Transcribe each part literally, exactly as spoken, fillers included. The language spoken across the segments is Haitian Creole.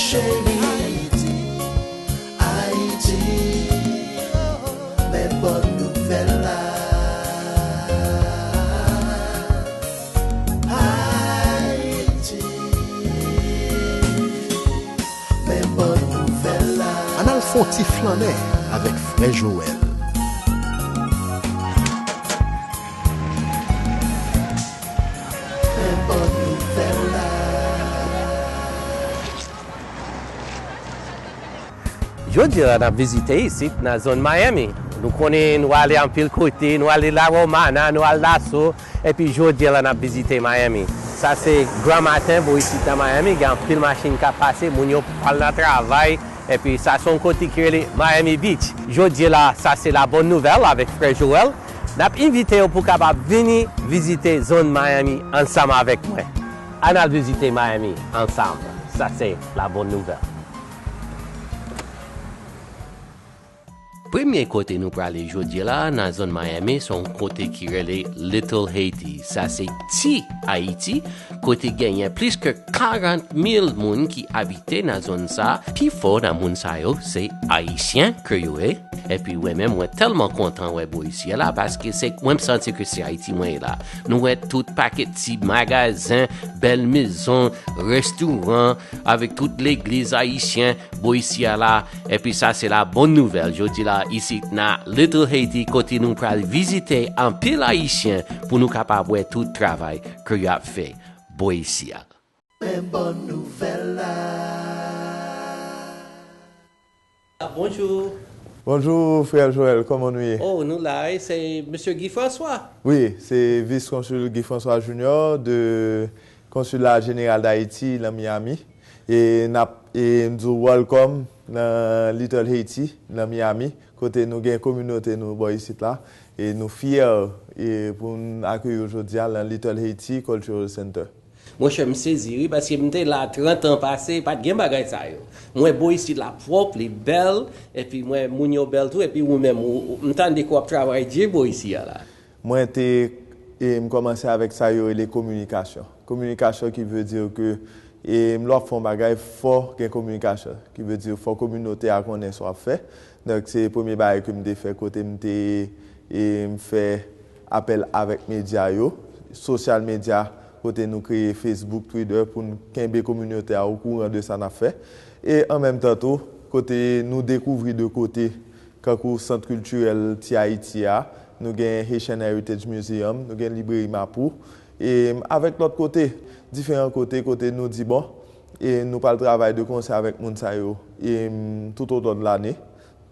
Cheri, Ayiti, Ayiti, men bòn nouvèl la. Ayiti, men bòn nouvèl la. Ann al fè yon ti flannen avèk frè Joel. Men bòn nouvèl la. Jodi a la n ap vizite isit nan zòn Miami. Nou konnen nou ale anpil kote, nou ale La Romana, nou al Nassau, epi jodi a la n ap vizite Miami. Sa se gran maten bò isit nan Miami, gen anpil machin k ap pase, moun yo pral nan travay, epi sa se yon kote ki rele Miami Beach. Jodi a la, sa se la bòn nouvèl avèk frè Joel. N ap envite w pou w kapab vini vizite zòn Miami ansanm avèk mwen. Ann al vizite Miami ansanm. Sa se la bòn nouvèl. Premye kote nou prale jodi a la nan zòn Miami, se yon kote ki rele Little Haiti. Sa se Ti Ayiti, kote genyen plis ke karant mil moun ki abite nan zòn sa. Pifò nan moun sa yo se Ayisyen ke yo ye. Epi mwen menm, mwen tèlman kontan wè bò isi a la, paske se, mwen, m santi ke se Ayiti mwen ye la. Nou wè tout pakèt ti magazen, bèl mezon, restoran, avèk tout legliz ayisyen bò isi a la. Epi sa se la bòn nouvèl. Jodi la, isit nan Little Haiti, kote nou pral vizite anpil Ayisyen pou nou kapab wè tout travay ke y ap fè bò isi a. Men bòn nouvèl la. Bonjou. Bonjou, frè Joel, kòman nou ye? Oh, nou la, e se mesye Guy François. Wi, se vis konsil Guy François Junior de Consulat Général d'Haïti nan Miami. E n ap, e m di w welcome nan Little Haiti, nan Miami, kote nou gen kominote nou bò isit la. E nou fyè, e pou n akeyi w jodi a nan Little Haiti Cultural Center. Monchè, m sezi, wi, paske m te la trant an pase, pa t gen bagay sa yo. M wè bò isit la pwòp, li bèl, epi m wè moun yo bèl tou, epi ou menm, ou, ou, m tande ke w ap travay di bò isi a la. Mwen te, e, m kòmanse avèk sa yo rele kominikasyon. Kominikasyon ki vle di ke, e, lè w ap fè yon bagay, fò gen kominikasyon. Ki vle di fò kominote a konnen sa w ap fè. Donk, se premye bagay ke m te fè kote m te, e, m fè apèl avèk medya yo, sosyal medya, kote nou kreye Facebook, Twitter, pou n kenbe kominote a okouran de sa n ap fè. E an menm tan tou, kote nou dekouvri de kote, kankou Sant Kiltirèl Ti Ayiti a, nou gen Haitian Heritage Museum, nou gen Libreri Mapou, e avèk lòt kote, diferan kote, kote nou di, bon, e nou pral travay de konsè avèk moun sa yo, e tout au long de l'année.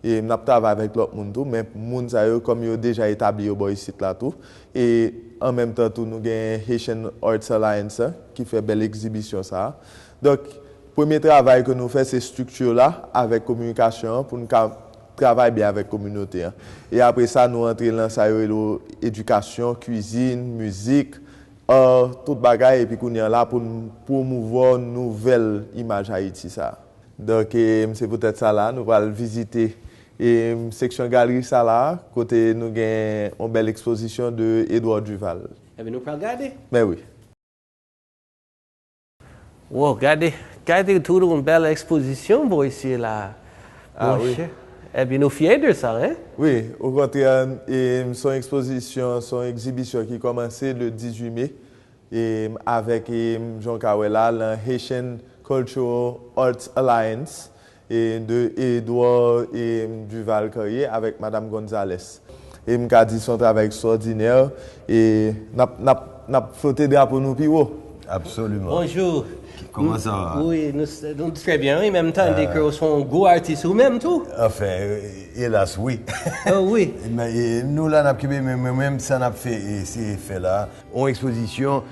E n ap travay avèk lòt moun tou, men moun sa yo, kòm yo deja etabli yo bò isit la tou. E an menm tan tou, nou gen Haitian Arts Alliance, ki fè bèl egzibisyon sa a. Donk, premye travay ke nou fè, se estrikti la avèk kominikasyon an pou n ka travay byen avèk kominote an. E apre sa, nou antre nan sa yo rele edikasyon, kwizin, mizik, art, tout bagay, epi kounye a la pou n pwomouvwa nouvèl imaj Ayiti sa a. Donk, e, se poutèt sa la, nou pral vizite, e, seksyon galri sa la, kote nou gen yon bèl ekspozisyon de Edouard Duval. Ebyen, nou pral gade. Men wi. Wow, gade, gade tout yon bèl ekspozisyon bò isi la. Ah, wi. Monchè. Ebyen, nou fyè de sa, hein? Wi, okontrè, e, se yon ekspozisyon, se yon egzibisyon ki kòmanse le dizuit me, e, avèk, e, jan w ka wè la, nan Haitian Cultural Arts Alliance, e, de Edouard, e, Duval Carrier avèk Madame Gonzalez. E m ka di se yon travay ekstwòdinè, e n ap, n ap, n ap flote drapo nou pi wo. Absoliman. Bonjou. Kòman sa va? Wi, nou, nou trè byen, wi, men m tande ke w se yon gwo atis ou menm tou. Anfen, elas, wi. Oh, wi. Men, e, nou la, n ap kenbe, men mwen menm, sa n ap fè, e, eseye fè la. Yon ekspozisyon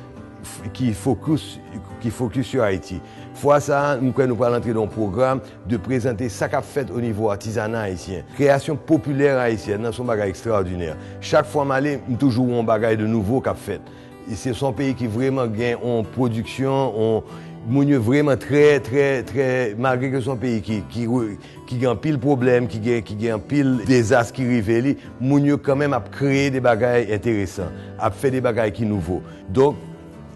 f-, ki fokis, ki fokis sou Ayiti. Fwa sa a, m kwè nou pral antre nan yon pwogram de prezante sa k ap fèt o nivo atizana ayisyen. Kreyasyon popilè ayisyèn nan se yon bagay ekstraòdinè. Chak fwa m ale, m toujou wè yon bagay de nouvo k ap fèt. E se, se yon peyi ki vrèman gen yon pwodiksyon, yon, moun yo vrèman trè, trè, trè, malgre ke se yon peyi ki, ki re-, ki gen anpil pwoblèm, ki gen, ki gen anpil dezas ki rive li, moun yo kanmenm ap kreye de bagay enteresan, ap fè de bagay ki nouvo. Donk,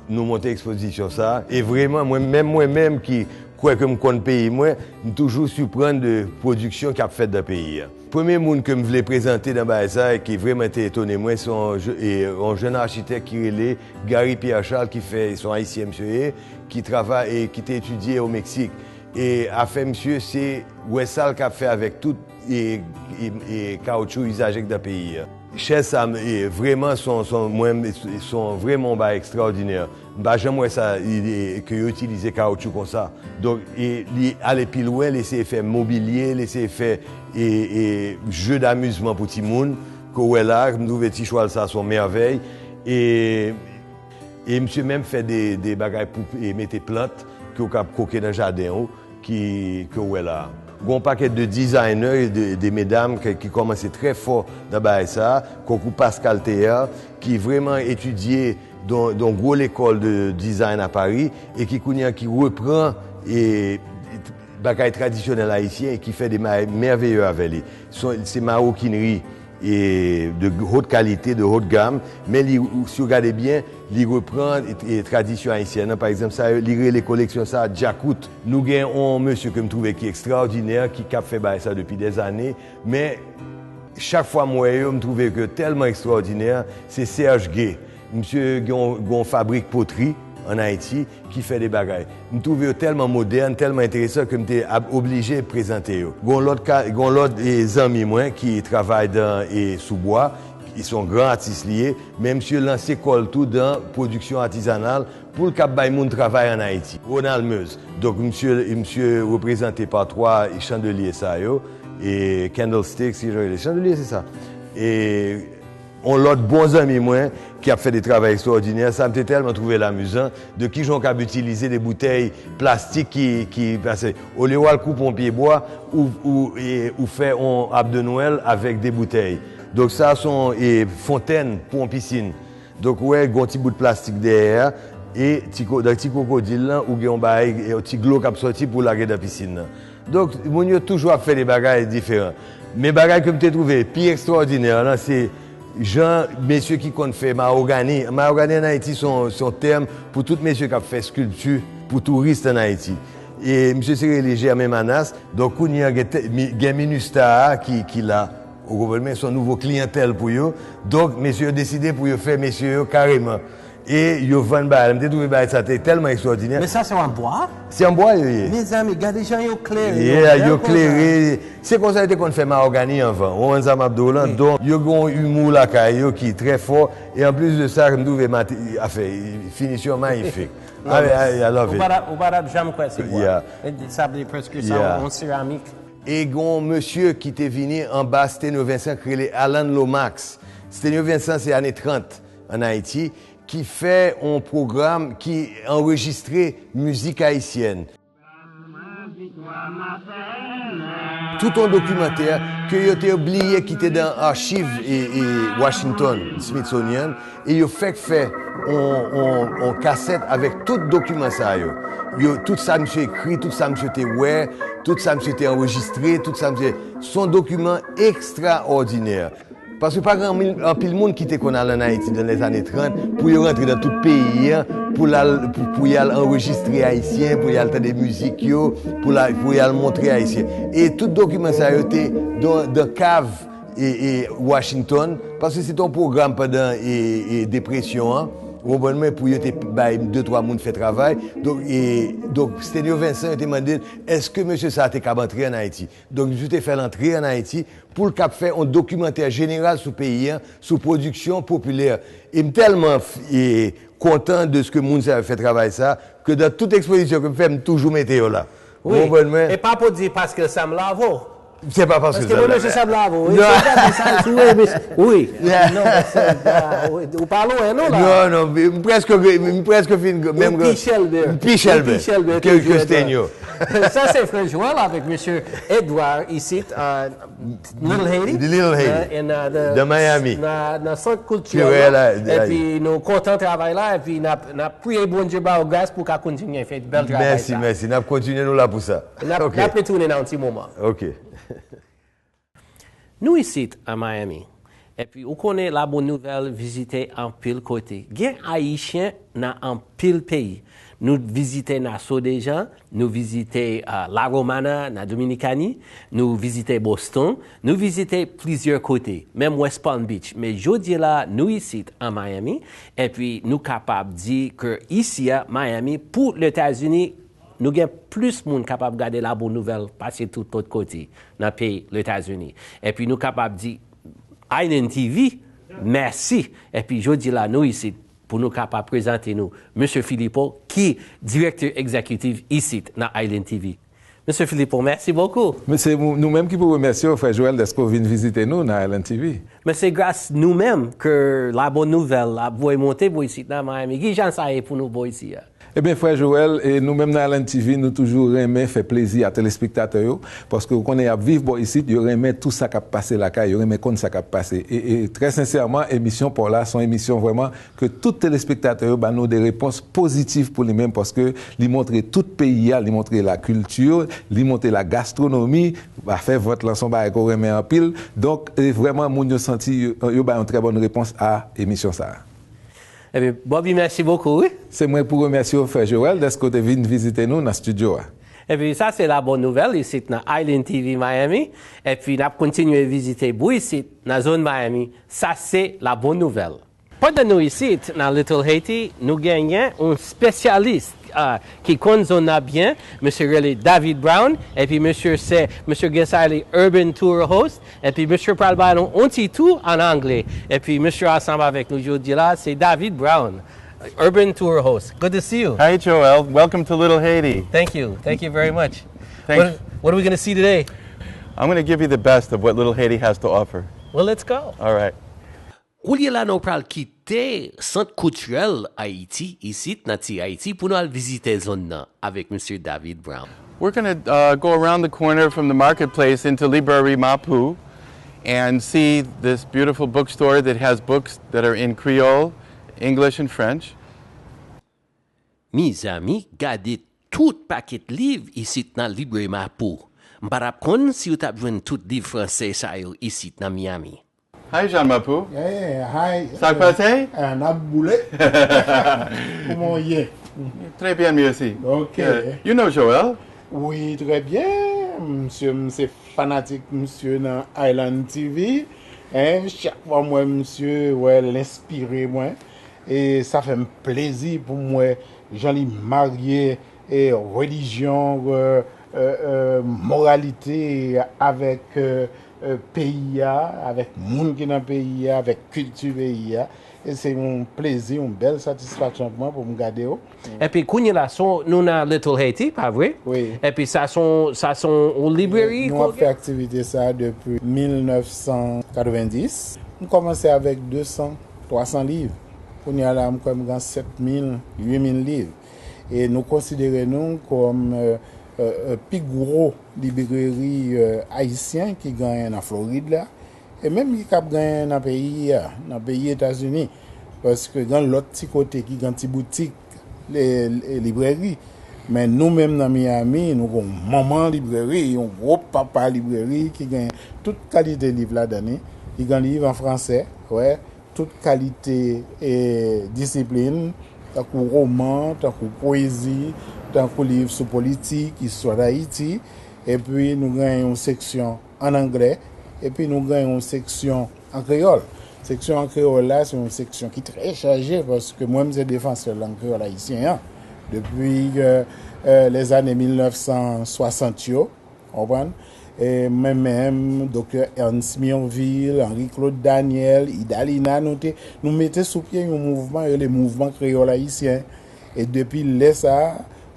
nou monte ekspozisyon sa a, e vrèman, mwen menm, mwen menm ki Kwè ke m konn peyi mwen, m toujou siprann de pwodiksyon k ap fèt nan peyi a. Premye moun ke m vle prezante nan bagay sa a, ki vrèman te etone mwen, se yon je- e, yon jèn achitèk ki rele Gary Pierre Charles, ki fè, se yon Ayisyen misye ye, ki travay e ki te etidye o Meksik. E afè misye, se wè sa l ka fè avèk tout e, e, e kawotchou izaje k nan peyi a. Chèz sa, e, vrèman, se yon, se yon, mwen, se yon vrèman yon bagay ekstraòdinè. M pa janm wè sa, e, e, ke yo itilize kawotchou konsa. Donk, e, li ale pi lwen, li eseye fè mobilye, li eseye fè, e, e, je damizman pou timoun, ke w wè la, m twouve ti chwal sa se yon mèvèy. E, e misye menm fè de, de bagay pou, e, mete plant ke w ka koke nan jaden w, ki, ke w wè la. Gon pakèt de designer, de, de medam ke, ki kòmanse trè fò nan bagay sa, konkou Pascal Théard, ki vrèman etidye dan, dan gwo lekòl de design a Paris, e ki kounye a ki repran, e, bagay tradisyonèl ayisyen e ki fè de bagay mèveye avè li. Se, se mawokinri e de haute qualité, de haute gamme, men li, si w gade byen, li repran, e, e, tradisyon ayisyèn nan. Pa egzanp, sa yo, li rele koleksyon sa a Djakout. Nou gen yon mesye ke m twouve ki ekstraòdinè, ki, k ap fè bagay sa depi dèzane, men chak fwa m wè yo, m twouve ke tèlman ekstraòdinè, se Serge Gay. Misye gen yon, gen yon fabrik potri ann Ayiti ki fè de bagay. M twouve yo tèlman modèn, tèlman enteresan ke m te ab-, oblije prezante yo. Gon lòt ka, gon lòt, e, zanmi mwen ki travay dan, e, sou bwa, ki se yon gran atis li ye, men misye lanse kò l tou dan pwodiksyon atizanal pou l kab bay moun travay ann Ayiti. Ronald Meuse. Donk, misye, misye reprezante pa twa chandelye sa yo, e candlestick, si jan rele chandelye, se sa. E yon lòt bon zanmi mwen ki ap fè de travay ekstraòdinè, sa m te tèlman twouve l amizan, de kijan w kab itilize de boutèy plastik ki, ki pase. Olye w al koupe yon pye bwa, ou, ou, e, ou fè yon ab de Nwèl avèk de boutèy. Donk sa se yon, e, fontèn pou yon pisin. Donk ou wè, gon ti bout plastik dèyè a, e ti ko-, dan ti kwokodil lan, ou gen yon bagay, e, yon ti glo k ap sòti pou lage dan pisin nan. Donk, moun yo toujou ap fè de bagay diferan. Men bagay ke m te twouve pi ekstraòdinè an, se jan mesye ki konn fè mayogani. Mayogani ann Ayiti se yon, se yon tèm pou tout mesye k ap fè skilpti pou touris ann Ayiti. E misye se rele Germain Manas. Donk, kounye a gen te-, mi-, gen Minustah a ki, ki la. Ou konprann mwen? Se yon nouvo kliyantèl pou yo. Donk, mesye yo deside pou yo fè mesye yo kareman. E yo vann bagay la. M te twouve bagay sa te tèlman ekstraòdinè. Men sa se an bwa? Se an bwa yo ye. Mezanmi, gade jan yo klere yo, Yeah, bèl yo konsa. Klere. Se konsa yo te konn fè mayogani anvan. Ou konprann sa m ap di w lan? Wi. Donk, yo gen yon imou lakay yo ki trè fò. E anplis de sa, m twouve mate-, afè, finisyon mayifik. Non, I, I, I love ou it. Pa t ap, ou pa t ap janm kwè se bwa. Yeah. E sa vle prèske sa, Yeah. yon seramik. E gen yon mesye ki te vini anba Stenio Vincent ki rele Alan Lomax. Stenio Vincent se ane trant ann Ayiti, ki fè yon pwogram ki anrejistre mizik ayisyèn. Tout yon dokimantè ke yo te bliye kite dan achiv e, e Washington, Smithsonian, e yo fèk fè on, on, on kasèt avèk tout dokiman sa yo. Yo, tout sa misye ekri, tout sa misye te wè, tout sa misye te anrejistre, tout sa misye, se yon dokiman ekstraòdinè. Paske pa gen anmil-, anpil moun ki te konn al ann Ayiti dan lèzane trant pou yo rantre dan tout peyi an, pou l al, pou, pou y al anrejistre Ayisyen, pou y al tande mizik yo, pou la, pou y al montre Ayisyen. E tout dokiman sa yo te dan, dan kav e, e Washington, paske se te yon pwogram pandan e, e depresyon an, ou konprann mwen, pou yo te bay de twa moun fè travay. Donk, e, donk, Stenio Vincent, yo te mande l, èske mesye sa a te kab antre ann Ayiti? Donk, misye te fè l antre ann Ayiti pou l kab fè yon dokimantè jeneral sou peyi an, sou pwodiksyon popilè. E m tèlman f-, e kontan de ske moun sa yo fè travay sa, ke dan tout ekspozisyon ke m fè, m toujou mete yo la. Ou Wi. konprann mwen? E pa pou di paske Sam Lavo. Se pa paske Paske Sam mwen, Lavo. Mesye Sam Lavo, wi. Non. Se pa sa, wi, mesye. Wi. Yeah. Non, se, ah, wi, ou pa lwen, non, la. Non, non, m prèske, m prèske fin, Ou menm pi chèlbè. M pi Ou pi chèlbè chèlbè ke, toujou, ke Edouard. Stenio. Sa se French World avèk mesye Edouard isit, uh, Little Haiti. The Little Haiti. Uh, in, uh, the, The Miami. Nan, nan sant kiltirèl Kiltirèl la. la, Epi nou kontan travay la, epi n ap, n ap priye Bondye ba w gras pou w ka kontinye fè bèl travay Mèsi, sa. mèsi. N ap kontinye, nou la pou sa. N ap, Ok. n ap retounen nan yon ti moman. Ok. Nou isit a Miami. Epi ou konnen la bon nouvèl vizite anpil kote. Gen Ayisyen nan anpil peyi. Nou vizite Nassau deja, nou vizite uh, La Romana nan Dominikani, nou vizite Boston, nou vizite plizyè kote, menm West Palm Beach. Men jodi la, nou isit an Miami, epi nou kapab di ke isi a, Miami, pou Letazini, nou gen plis moun kapab gade La Bonne Nouvelle pase tout lòt kote nan peyi Letazini. Epi nou kapab di Island T V, mèsi. Epi jodi la, nou isit pou nou kapab prezante nou Mesye Filippo, ki direktè egzekitif isit nan Island T V. Mesye Filippo, mèsi bokou. Men se nou menm ki pou remèsye w, frè Joel, dèske w vin vizite nou nan Island T V. Men se gras nou menm ke La Bonne Nouvelle ap voye monte bò isit nan Miami. Ki jan sa ye pou nou bò isi a? Ebyen, frè Joel, e nou menm nan Island T V, nou toujou renmen fè plezi a telespektatè yo, paske ou konnen y ap viv bò isit, yo renmen tou sa k ap pase lakay, yo renmen konn sa k ap pase. E, e trè sensèman, emisyon pa w la, se yon emisyon vrèman ke tout telespektatè yo ba nou de repons pozitif pou li menm, paske li montre tout peyi a, li montre la kilti, li montre la gastronomi, afè vant lan se yon bagay ke w renmen anpil. Donk, e vrèman, moun yo santi, yo, yo bay yon trè bòn repons a emisyon sa a. Ebyen, Bobby, mèsi bokou, wi. Se mwen pou remèsye w, frè Joel, dèske w te vin vizite nou nan estidyo a. Epi sa se La Bonne Nouvelle isit nan Island T V Miami. Epi n ap kontinye vizite bò isit nan zòn Miami. Sa se La Bonne Nouvelle. Pandan nou isit nan Little Haiti, nou genyen yon spesyalis ah, ki konn zòn nan byen, mesye rele David Brown, epi mesye se, mesye gen sa rele Urban Tour Host, epi mesye pral ba nou yon ti tou an angle, epi mesye ansanm avèk nou jodi la, se David Brown, Urban Tour Host. Good to see you. Hi, Joel. Welcome to Little Haiti. Thank you. Thank you very much. Thanks. What, what are we going to see today? I'm going to give you the best of what Little Haiti has to offer. Well, let's go. All right. Koulye la nou pral kite Sant Kiltirèl Ayiti isit nan Ti Ayiti pou nou al vizite zòn nan avèk Mesye David Brown. We're going to uh, go around the corner from the marketplace into Librairie Mapou and see this beautiful bookstore that has books that are in Creole, English, and French. Mezanmi, gade tout pakèt liv isit nan Librairie Mapou. M pa t ap konn si w t ap jwenn tout liv fransè sa yo isit nan Miami. Hi, Jean Mapou. Hey, hi. Sa k pase? Eh, n ap boule. Kòman w ye? Très bien, merci. Ok. Euh, you know Joel? Wi, trè byen. Msye, m se fanatik msye nan Island T V. Hein, chak fwa m wè msye, wè, l enspire mwen. E sa fè m plezi pou m wè jan li marye e relijyon, e, e, e, moralite avèk, e, e, peyi a, avèk moun ki nan peyi a, avèk kilti peyi a. E se yon plezi, yon bèl satisfaksyon pou mwen pou m gade w. Epi kounye la, so, nou nan Little Haiti, pa vre? Wi. Epi sa son, sa son yon libreri? Nou ap fè aktivite sa depi mil nèf san katrevenndis. M kòmanse avèk de san, twa san liv. Kounye a la, m kwè m gen sèt mil, uit mil liv. E nou konsidere nou kòm, e, e, e, pi gwo libreri, e, ayisyen ki genyen nan Florid la, e menm ki kab genyen nan peyi a, nan peyi Etazini, paske gen lòt ti kote ki gen ti boutik le, le, libreri. Men nou menm nan Miami, nou gen yon manman libreri, yon gwo papa libreri ki gen tout kalite liv ladan li. Li gen liv an fransè, wè, tout kalite, e, disiplin, tankou woman, tankou pwezi, tankou liv sou politik, istwa Dayiti. Epi nou gen yon seksyon an anglè, epi nou gen yon seksyon an kreyòl. Seksyon an kreyòl la, se yon seksyon ki trè chaje, paske mwen, m se defansè lang kreyòl ayisyen an. Depi, e, e, lèzane mil nèf san swasant yo, w konprann? E mwen menm, Doktè Ernst Mirville, Henri Claude Daniel, Idalina, nou te, nou mete sou pye yon mouvman, rele Mouvman Kreyòl Ayisyen. E depi lè sa a,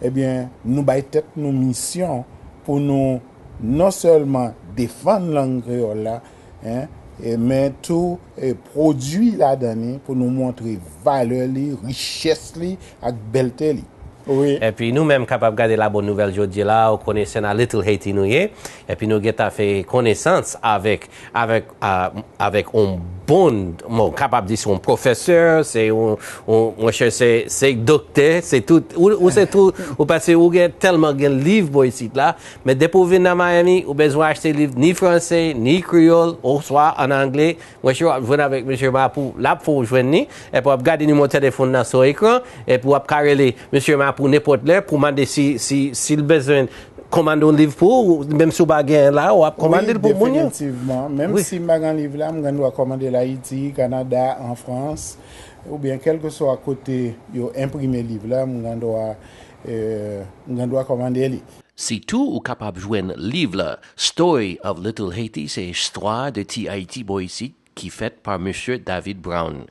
ebyen, nou bay tèt nou misyon pou nou non sèlman defann lang kreyòl la, en, e, men tou, e, pwodui ladan li pou nou montre valè li, richès li ak bèlte li. Wi. Epi nou menm kapab gade La Bonne Nouvelle jodi la, ou konnen se nan Little Haiti nou ye. Epi nou gentan fè konesans avèk, avèk, a, avèk yon Bon, bon, kapab di se yon pwofesè, se yon, yon, monchè, se, se doktè, se tout, ou, ou se tout, ou pase, ou gen tèlman gen liv bò isit la, men depi w vin nan Miami, ou bezwen achte liv ni franse, ni kreyòl, oswa an angle, monchè, w ap jwenn avèk mesye Mapou, l ap fè w jwenn li, epi w ap gade nimewo telefòn nan sou ekran, epi w ap ka rele mesye Mapou nenpòt lè pou mande si, si, si l bezwen kòmande yon liv pou ou, menm si w pa genyen la, w ap kòmande l pou moun yo. Wi, definitivman. Menm si m pa gen liv la, m gen dwa kòmande l Ayiti, Kanada, an Frans, oubyen kèlkeswa kote yo enprime liv la, m gen dwa, euh, m gen dwa kòmande li. Sitou, ou kapab jwenn liv la, Story of Little Haiti, se istwa de ti Ayiti bò isit, ki fèt pa Mesye David Brown.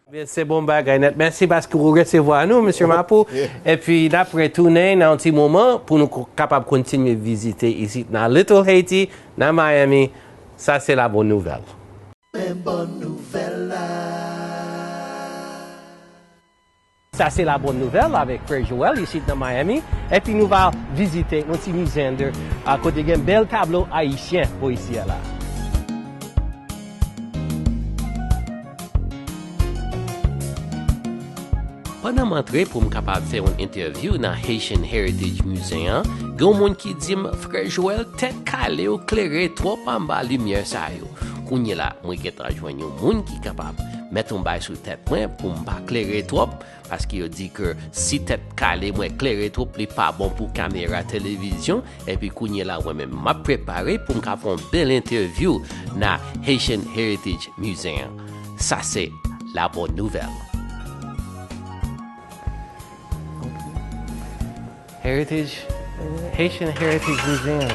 Byen, se bon bagay nèt. Mèsi paske ou resevwa nou, mesye Mapou. Epi n ap retounen nan yon ti moman pou nou ko-, kapab kontinye vizite isit nan Little Haiti, nan Miami. Sa se la bòn nouvèl. Men bòn nouvèl la. Sa se la bòn nouvèl avèk frè Joel isit nan Miami. Epi nou va vizite yon ti mize anndan, a, kote gen bèl tablo ayisyen bò isi a la. Pandan m antre pou m kapab fè yon entèvyou nan Haitian Heritage Museum an, gen yon moun ki di m, "Frè Joel, tèt kale w klere twòp anba limyè sa yo." Kounye la, mwen gentan jwenn yon moun ki kapab mèt yon bay sou tèt mwen pou m pa klere twòp, paske yo di ke si tèt kale mwen klere twòp, li pa bon pou kamera televizyon. Epi kounye la, mwen menm, m ap prepare pou m ka fè yon bèl entèvyou nan Haitian Heritage Museum. Sa se la bòn nouvèl. Heritage, Haitian Heritage Museum.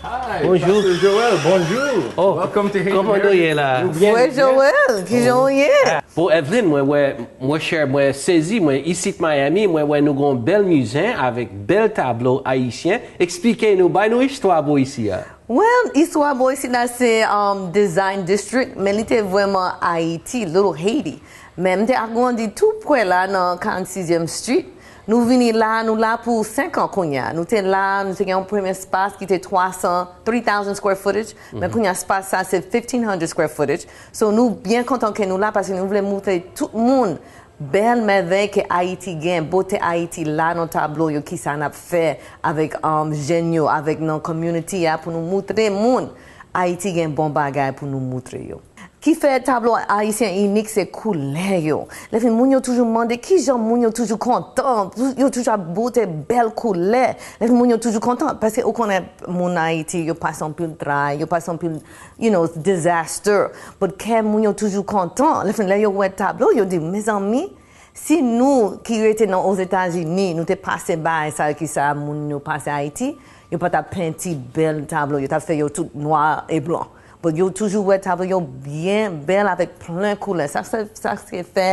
Hi, bonjou. Pastor Joel, bonjou. Oh, welcome to Haitian Heritage. Kòman nou ye la? Nou byen, nou byen. Frè Joel, kijan w ye? Bon, Evelyn, mwen wè, monchè, mwen sezi, mwen isit Miami, mwen wè nou gon bèl mize avèk bèl tablo ayisyen. Eksplike nou, bay nou istwa bò isi a. Well, istwa bò isi la se, um, Design District, men li te vrèman Ayiti, Little Haiti. Men m te ap grandi tou prè la nan karannsizyèm Street. Nou vini la, nou la pou senk an kounye a. Nou te la, nou te gen yon premye espas ki te twa san, three thousand square footage. Men kounye a espas sa se fifteen hundred square footage. So nou byen kontan ke nou la paske nou vle moutre tout moun bèl mèvèy ke Ayiti gen, bote Ayiti la nan tablo yo, kisa n ap fè avèk, um, jèn yo, avèk nan community a pou nou moutre moun Ayiti gen bon bagay pou nou moutre yo. Ki fè tablo ayisyen inik se koulè yo. Lèfini moun yo toujou mande kijan moun yo toujou kontan, yo toujou ap bote bèl koulè. Lèfini moun yo toujou kontan paske ou konnen moun Ayiti yo pase anpil tray, yo pase anpil, you know, disaster. But kè moun yo toujou kontan. Lèfini lè yo wè tablo, yo di, mezanmi, si nou ki rete nan Ozetazini, nou te pase bagay sa yo ki sa moun yo pase Ayiti, yo pa t ap penti bèl tablo, yo t ap fè yo tout nwa e blan. But yo toujou wè tablo yo byen bèl avèk plen koulè. Sa, sa, sa se fè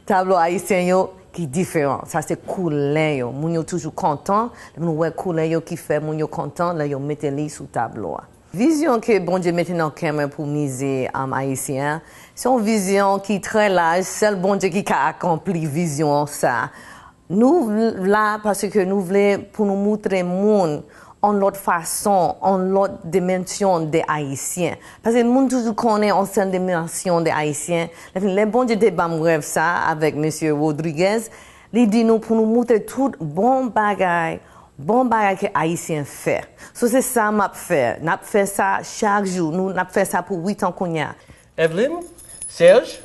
tablo ayisyen yo ki diferan. Sa se koulè yo. Moun yo toujou kontan. Lè nou wè koulè yo ki fè moun yo kontan, lè yo mete li sou tablo a. Vizyon ke Bondye mete nan kè mwen pou mize, um, ayisyen an, se yon vizyon ki trè laj. Sèl Bondye ki ka akonpli vizyon sa. Nou la paske nou vle pou nou moutre moun yon lòt fason, yon lòt dimansyon de Ayisyen. Paske moun toujou konnen yon sèl dimansyon de Ayisyen. Lè, lè Bondye te ban m rèv sa avèk mesye Rodriguez, li di nou pou nou moutre tout bon bagay, bon bagay ke Ayisyen fè. So, se sa m ap fè. N ap fè sa chak jou. Nou, n ap fè sa pou uit an kounye a. Evelyn, Serge,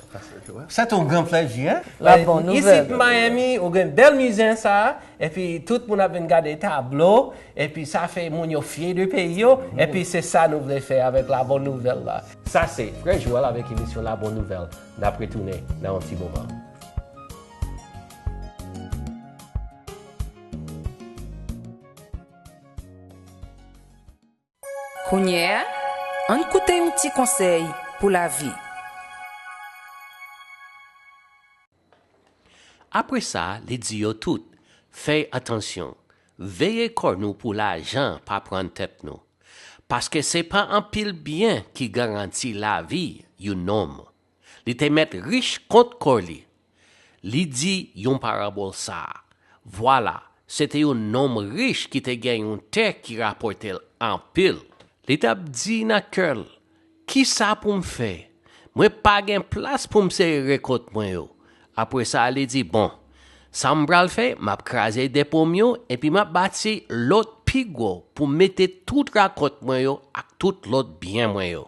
se te yon gran plèzi, hein? La bonne nouvelle. Ici, Miami, ou gen bèl mize sa, epi tout moun ap vin gade tablo, epi sa fè moun yo fyè de peyi yo, epi se sa nou vle fè avèk la bonne nouvelle la. Sa se Frè Joel avèk emisyon La Bonne Nouvelle. N ap retounen nan yon ti moman. Kounye a, ann koute yon ti konsèy pou lavi. Apre sa, li di yo tout, fè atansyon, veye kò nou pou lajan pa pran tèt nou. Paske se pa anpil byen ki garanti lavi yon nonm. Li te mèt rich kont kò li. Li di yon parabòl sa a. Vwala, se te yon nonm rich ki te gen yon tè ki rapòte l anpil. Li t ap di nan kè l, kisa pou m fè? Mwen pa gen plas pou m sere rekòt mwen yo. Apre sa, li di, bon, sa m pral fè, m ap kraze depo m yo, epi m ap bati lòt pi gwo pou m mete tout rakòt mwen yo ak tout lòt byen mwen yo.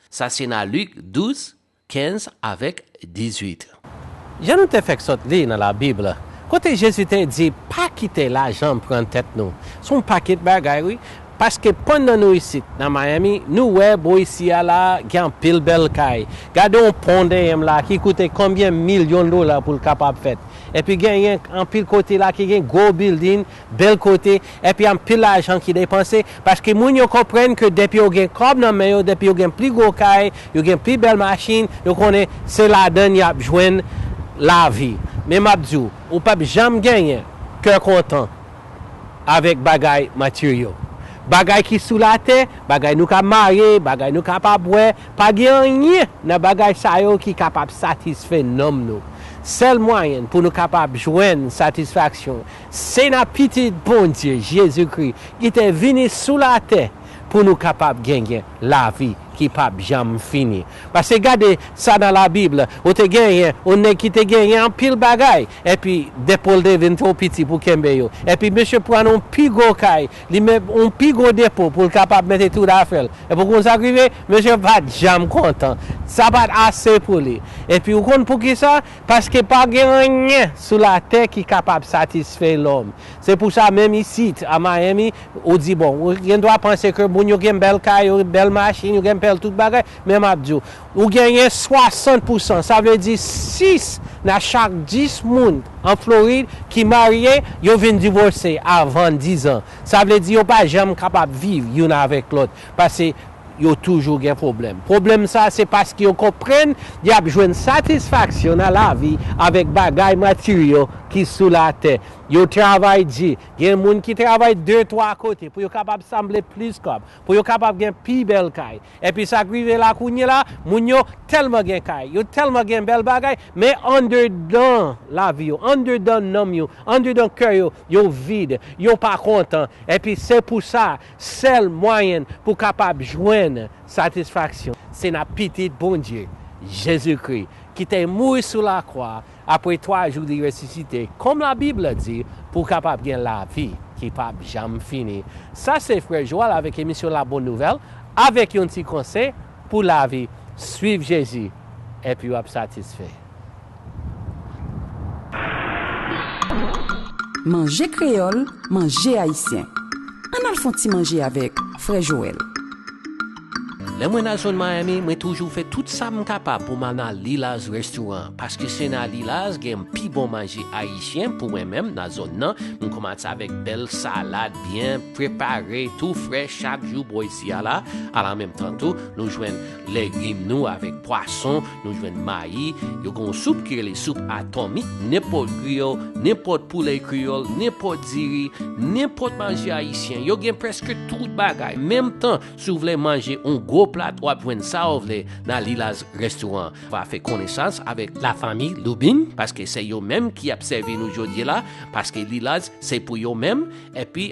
Sa se nan Lik douz, kenz avèk dizuit. Jan nou te fèk sot li nan Labib, kote Jezi te di, pa kite lajan pran tèt nou. Se yon pakèt bagay, wi. Paske pandan nou isit, nan Miami, nou wè bò isi a la, gen anpil bèl kay. Gade yon pon dèyè m la ki koute konbyen milyon dola pou l kapab fèt. Epi genyen anpil kote la ki gen gwo bilding, bèl kote, epi anpil lajan ki depanse, paske moun yo konprann ke depi yo gen kòb nan men yo, depi yo gen pli gwo kay, yo gen pli bèl machin, yo konnen se ladan y ap jwenn lavi. Men m ap di w, ou p ap janm genyen kè kontan avèk bagay matiryo. Bagay ki sou latè, bagay nou ka mare, bagay nou kapab wè, pa gen anyen nan bagay sa yo ki kapab satisfè nanm nou. Sèl mwayen pou nou kapab jwenn satisfaksyon, se nan Pitit Bondye, Jezikri, ki te vini sou latè pou nou kapab genyen lavi ki p ap janm fini. Paske gade sa nan Labib, ou te genyen yon nèg ki te genyen anpil bagay, epi depo l te vin twò piti pou kenbe yo. Epi misye pran yon pi gwo kay, li met yon pi gwo depo pou l kapab mete tout afè l. Epi w konn sa k rive? Misye pa t janm kontan. Sa pa t ase pou li. Epi w konn poukisa? Paske pa gen anyen sou latè ki kapab satisfè lòm. Se pou sa, menm isit, a Miami, ou di, bon, ou gen dwa panse ke moun yo gen bèl kay, yo bèl machin, yo gen bèl tout bagay, men m ap di w, ou genyen swasant pousan, sa vle di sis nan chak dis moun an Florid ki marye, yo vin divòse avan diz an. Sa vle di yo pa janm kapab viv youn avèk lòt, paske yo toujou gen pwoblèm. Pwoblèm sa, se paske yo konprann y ap jwenn satisfaksyon nan lavi avèk bagay matiryo ki sou latè. Yo travay di, gen moun ki travay de, twa kote pou yo kapab sanble plis kòb, pou yo kapab gen pi bèl kay. Epi sa k rive la kounye la, moun yo tèlman gen kay, yo tèlman gen bèl bagay, men andedan lavi yo, andedan nanm yo, andedan kè yo, yo vid, yo pa kontan. Epi se pou sa, sèl mwayen pou kapab jwenn satisfaksyon, se nan Pitit Bondye, Jezikri, ki te mouri sou lakwa, apre twa jou li resisite, kòm Labib la di, pou w kapab gen lavi ki p ap janm fini. Sa se Frè Joel avèk emisyon La Bonne Nouvelle, avèk yon ti konsèy pou lavi. Swiv Jezi, epi w ap satisfè. Manje kreyòl, manje ayisyen. Ann al fè yon ti manje avèk Frè Joel. Lè mwen nan zòn Miami, mwen toujou fè tout sa m kapab pou m al nan Lila's Restaurant, paske se nan Lila's gen pi bon manje ayisyen pou mwen menm nan zòn nan. M kòmanse avèk bèl salad byen prepare, tou frè chak jou bò isi a la. Alanmenmtan tou, nou jwenn legim nou avèk pwason, nou jwenn mayi. Yo gen yon soup ki rele soup atomik, nenpòt griyo, nenpòt poulè kreyòl, nenpòt diri, nenpòt manje ayisyen. Yo gen prèske tout bagay. Menm tan, si w vle manje yon gwo plat, w ap jwenn sa w vle nan Lila's Restaurant. Va fè konesans avèk lafanmi Loubin, paske se yo menm ki ap sèvi nou jodi la, paske Lila's se pou yo menm. Epi,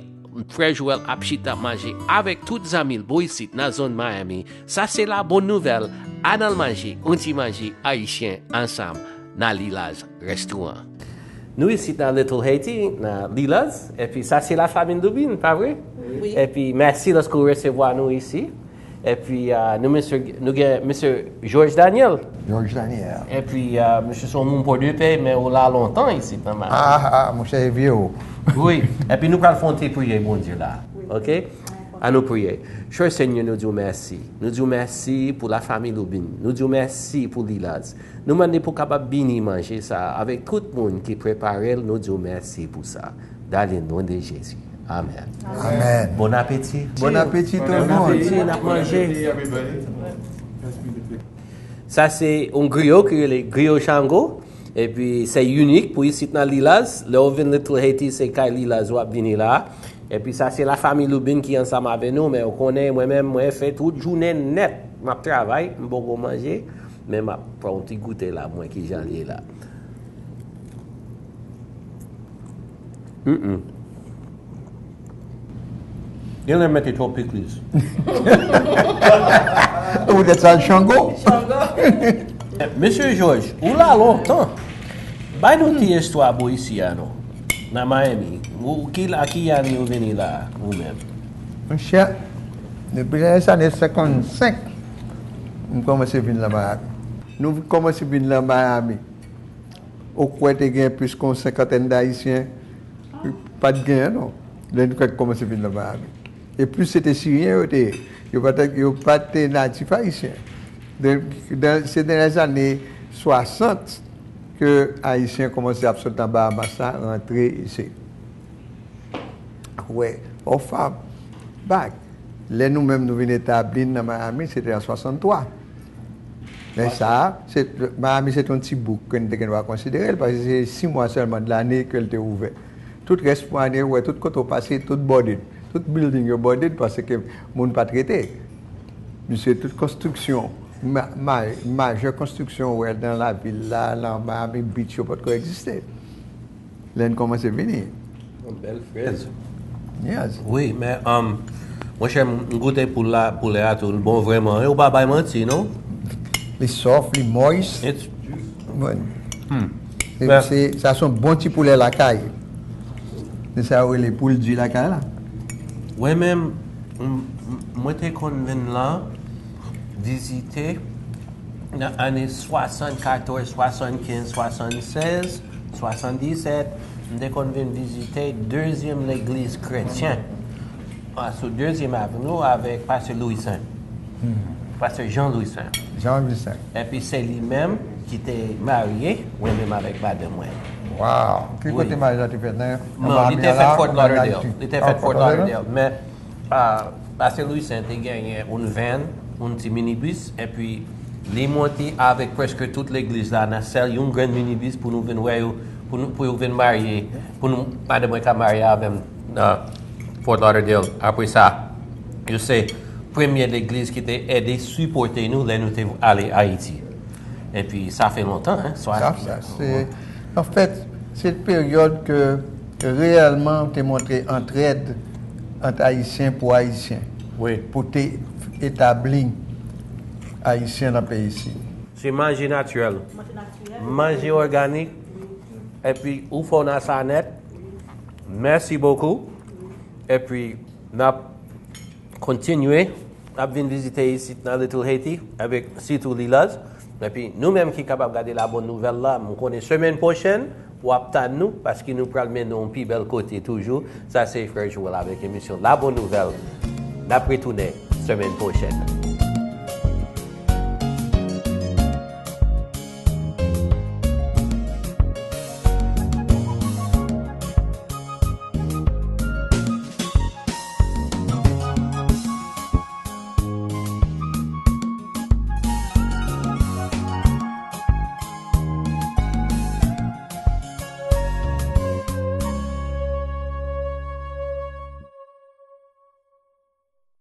Frè Joel ap chita manje avèk tout zanmi l bò isit nan zòn Miami. Sa se la bòn nouvèl. Ann al manje yon ti manje ayisyen ansanm nan Lila's Restaurant. Nou isit nan Little Haiti, nan Lila's. Epi sa se lafanmi Loubin, pa vre? Wi. Epi mèsi lòske w resevwa nou isi. Epi, ah, nou, mesye, nou gen mesye George Daniel. George Daniel. Epi, ah, mesye se yon moun Pòdepè, men ou la lontan isit, nan Miami. Ah, ah, monchè, e vye w. Wi. Epi nou pral fè yon ti priyè Bondye la. Wi. Oke? Ann nou priye. Chè Senyè, nou di w mèsi. Nou di w mèsi pou lafanmi Loubin. Nou di w mèsi pou Lila's. Nou mande pou w kapab beni manje sa a avèk tout moun ki prepare l. Nou di w mèsi pou sa. Dans le nom de Jésus. Amen. Amen. Bon apeti. Bon apeti tout moun. Bon apeti, n ap manje. Sa se yon griyo ki rele griyo Chango. Epi se inik pou isit nan Lila's. Lè w vin Little Haiti, se kay Lila's w ap vini la. Epi sa se lafanmi Loubin ki ansanm avè nou, men w konnen mwen menm, mwen fè tout jounen nèt. M ap travay, m poko manje, men m ap pran yon ti goute la, mwen kijan l ye la. Mm, mm. Genlè mete twòp pikliz. Ou poutèt sa l Chango. Mesye Jòj, ou la lontan. Bay nou ti istwa bò isi a non. Nan Miami. Ou ki la ki ane ou vini la ou menm? Monchè, depi nan lèzane senkannsenk, m kòmanse vin nan Miami. Nou kòmanse vin nan Miami. Ou kwè te gen plis ke yon senkantèn d Ayisyen? Pa t genyen non. Lè nou kwè kòmanse vin nan Miami. E plis se te Siryen yo te ye. Yo pa te, yo pa te natif Ayisyen. Se nan lèzane swasant ke Ayisyen kòmanse ap sot nan Bahamas la, rantre isi. Wè, Oxfam, Back. Lè nou menm nou vin etabli n nan Miami, se te an swasanntwa. Men sa, se, Miami se te yon ti bouk ke n te gen dwa konsidere l, paske se sis mwa sèlman de lane ke l te ouvè. Tout rès mwa ane, ou wè, tout kote w pase, tout boarded. Tout building yo boarded paske moun pa t rete. Misye, tout konstriksyon, ma, ma, majè konstriksyon ou wè nan lavil la, nan Miami Beach, yo potko egziste. Lè n kòmanse vini. Yon bèl frèz. Yes. Wi, men um, monchè, m goute poul la, poulè a tou, l bon vrèman. E ou pa bay manti non. Li soft, li moist. It's... Bon. Hmm. Se, se, sa se yon bon ti poulè lakay. Se sa yo rele poul di lakay la. Mwen menm, m, m, mwen te konn vin la vizite nan ane swasannkatòz, swasannkenz, swasannsèz, swasanndisèt, m te konn vin vizite dezyèm legliz kretyen, a, sou dezyèm avni avèk pastè Louis Saint. Pastè Jean Louis Saint. Jean Louis Saint. Epi se li menm ki te marye, mwen menm avèk madanm mwen. Wow! Ki kote maryaj la te fèt? Nan, nan Miami an la? Non, li te fèt Fort Lauderdale. Li te fèt Fort Lauderdale. Men, ah, pastè Louis Saint te genyen yon van, yon ti minibis, epi li monte avèk prèske tout legliz la nan sèl yon grenn minibis pou nou vin wè yo, pou nou, pou yo vin marye, pou nou, madanm mwen ka marye avè m nan Fort Lauderdale. Apre sa, yo se premye legliz ki te ede sipòte nou lè nou te ale Ayiti. Epi sa fè lontan, hein, sa, sa, se, anfèt, se peryòd ke reyèlman te montre antrèd ant Ayisyen pou Ayisyen. Wi. Pou te etabli Ayisyen nan peyi isit. Se manje natirèl. Manje natirèl. Manje òganik. Epi ou fè w nan sa nèt. Mèsi bokou. Epi n ap kontinye, n ap vin vizite isit nan Little Haiti avèk sitou Lilaz. Epi nou menm ki kapab gade La Bonne Nouvelle la, m konnen semèn pwochèn w ap tann nou paske nou pral mennen w pi bèl kote toujou. Sa se Frè Joel avèk emisyon La Bonne Nouvelle. N ap retounen semèn pwochèn.